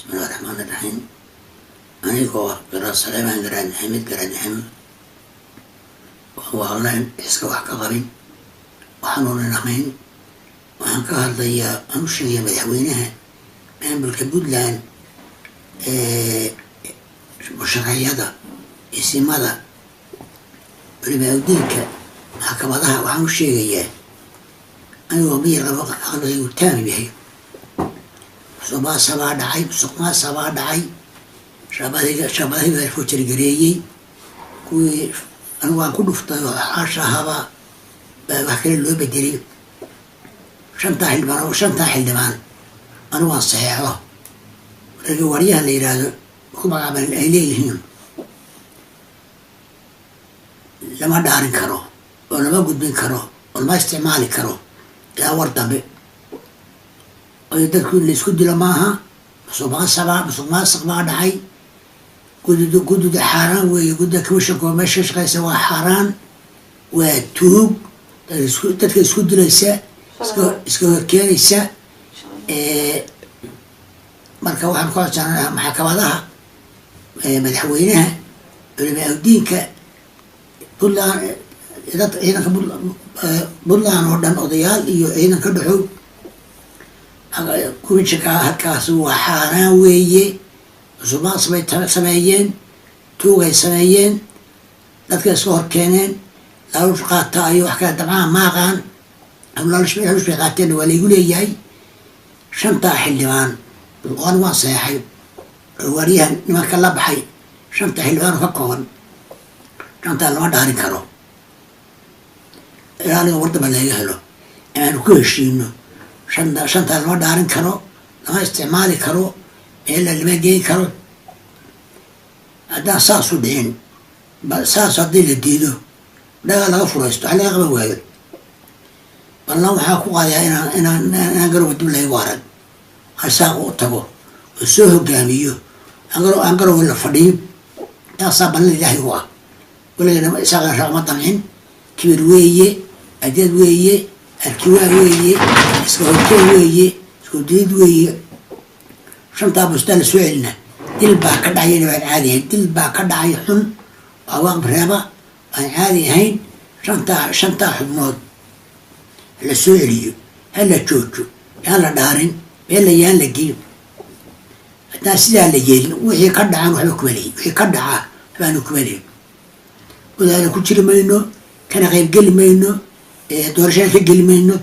Bismillahi raxmaani raxiim. Anigoo ah Garaad Saleemaan Garaad Maxamed Garaad Maxamuud, waan waalnayn, iska wax ka qabin, waxaanuunan ahayn. Waxaan ka hadlayaa, aan u sheegaya madaxweynaha maamulka Puntland, musharaciyada, isimada, culimaaudiinka, maxkamadaha. Waxaan u sheegayaa anigoo miyir qabo, caqligaygu taam yahay: musuqmaasuq baa dhacay, musuqmaasuq baa dhacay. Shaabadahii baa foojargareeyey. Kuwii anigu aan ku dhuftay oo xaasha ahaabaa baa wax kale loo bedelay. Shantaa xildhibaan anigu aan saxeexo, ragga waaryaha la yidhaahdo ku magacaaban ay leeyihiin, lama dhaarin karo oo lama gudbin karo oo lama isticmaali karo ilaa war dambe. Oyo dadku in laisku dilo maaha. Musuqmaasuq baa dhacay. Guddida xaaraan weeye. Guddida commissionka oo meesha ka shaqeysa waa xaaraan, waa tuug dadka isku dilaysa, iska horkeenaysa. Marka waxaan ku codsanaynaa maxkamadaha, madaxweynaha, culimaa udiinka Puntland, dad ciidanka Puntland oo dhan, odayaal iyo ciidan ka dhexow. Commissionka halkaas waa xaaraan weeye. Musuqmaasuq bay sameeyeen, tuugay sameeyeen, dadka iska hor keeneen. Laalush qaata iyo wax kale dabcaan ma aqaan. Laalush bay qaateen, waa laygu leeyahay. Shantaa xildhibaan oo anigu waan saxeexay, waaryahan nimanka la baxay, shanta xildhibaan oo ka kooban, shantaa lama dhaarin karo ilaa aniga wardamba laga helo inaanu ku heshiino. Shantaa lama dhaarin karo, lama isticmaali karo, meella lama geyn karo. Haddaan saasu dhicin, saas haddii la diido, dhagaa laga furaysto, wax laga qaban waayo, ballan waxaa ku qaadayaa inaan Garowe dib laygu arag. Aan u tago oo soo hogaamiyo, aan Garowe la fadhiyo. Taasaa ballan Ilaahay u ah. Waligana isaaqan raacma damcin. Kibir weeye, adeed weeye, arkiwaa weeye, iska horkeen weeye, isku diid weeye. Shantaa bustaa la soo celina, dil baa ka dhacay waan caadi ahayn. Dil baa ka dhacay xun, awaaq reeba aan caadi ahayn. Shantaa xubnood la soo celiyo, ha la joojo, yaan la dhaarin, meel la yaan la geyn. Haddaan sidaa la yeelin, wixii ka dhacan waxba kuma lihin. Wixii ka dhaca waxbaanu kuma lihin. Wadaana ku jiri mayno, kana qaybgeli mayno, doorashada ka geli mayno.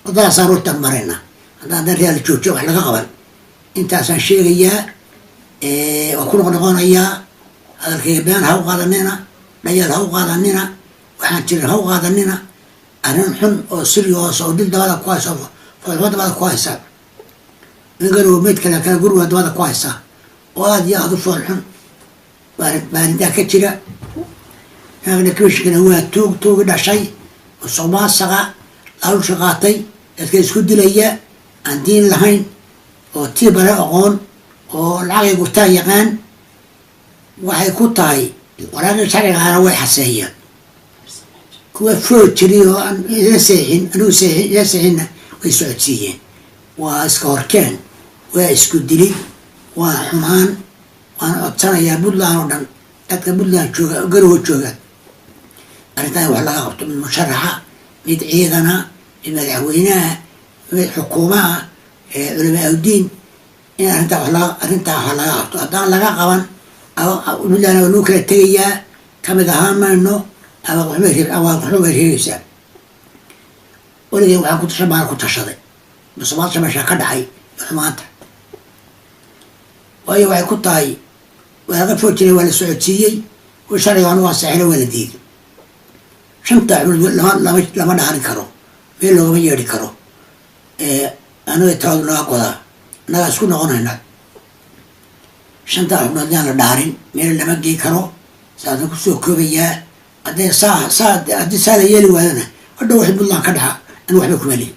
Wadadaasaan rurtan marayna haddaan dan real joojo wax laga qaban. Intaasaan sheegayaa, waa ku noqnoqonayaa. Hadalkayga been ha u qaadanina, dhayal ha u qaadanina, waxaan jirin ha u qaadanina. Arrin xun oo serious oo dil dabada ku haysa, foolxumo dabada ku haysa, in Garowe meyd kale kala guriga dabada ku haysa oo aada iyo aada u fool xun baarintaa ka jira. Commissionkana waa tuug, tuugi dhashay, musuqmaasuqa, laalusha qaatay, dadka isku dilaya, aan diin lahayn oo tii bare aqoon oo lacagay gurtaan yaqaan. Waxay ku tahay waraaqii sharcigaana way xaseeyeen kuwa food jiray oo aan ila seexin, anigu seexin, ila seexinna way socodsiiyeen. Waa iska horkeen, waa isku dilid, waa xumaan. Waan codsanayaa Puntland oo dhan, dadka Puntland jooga, Garowe jooga, arrintan wax laga qabto. Mid musharaxa, mid ciidana, mid madaxweynaha, mid xukuumaha, culamaa udiin, in arrintaa wax laga qabto. Haddaan laga qaban, Puntland waa lagu kala tegayaa, kamid ahaan mayno. Awaaqxumo bay reegaysaa. Weligay waxaan ku tashan baan ku tashaday musuqmaasuqa meeshaa ka dhacay xumaanta. Waayo, waxay ku tahay waa laga foo jiray, waa la socodsiiyey oo sharciga anigu waa saxina, waa la diiday. Shanta xubnood lama dhaarin karo, meel loogama yeedhi karo. Anaga taladu naga godaa, annagaa isku noqonayna. Shantaa xubnood yaan la dhaarin, meel lama geyn karo. Saasaan kusoo koobayaa. Haddii saa la yeeli waayona, hadhow wax Puntland ka dhaca anu waxba kuma lihin.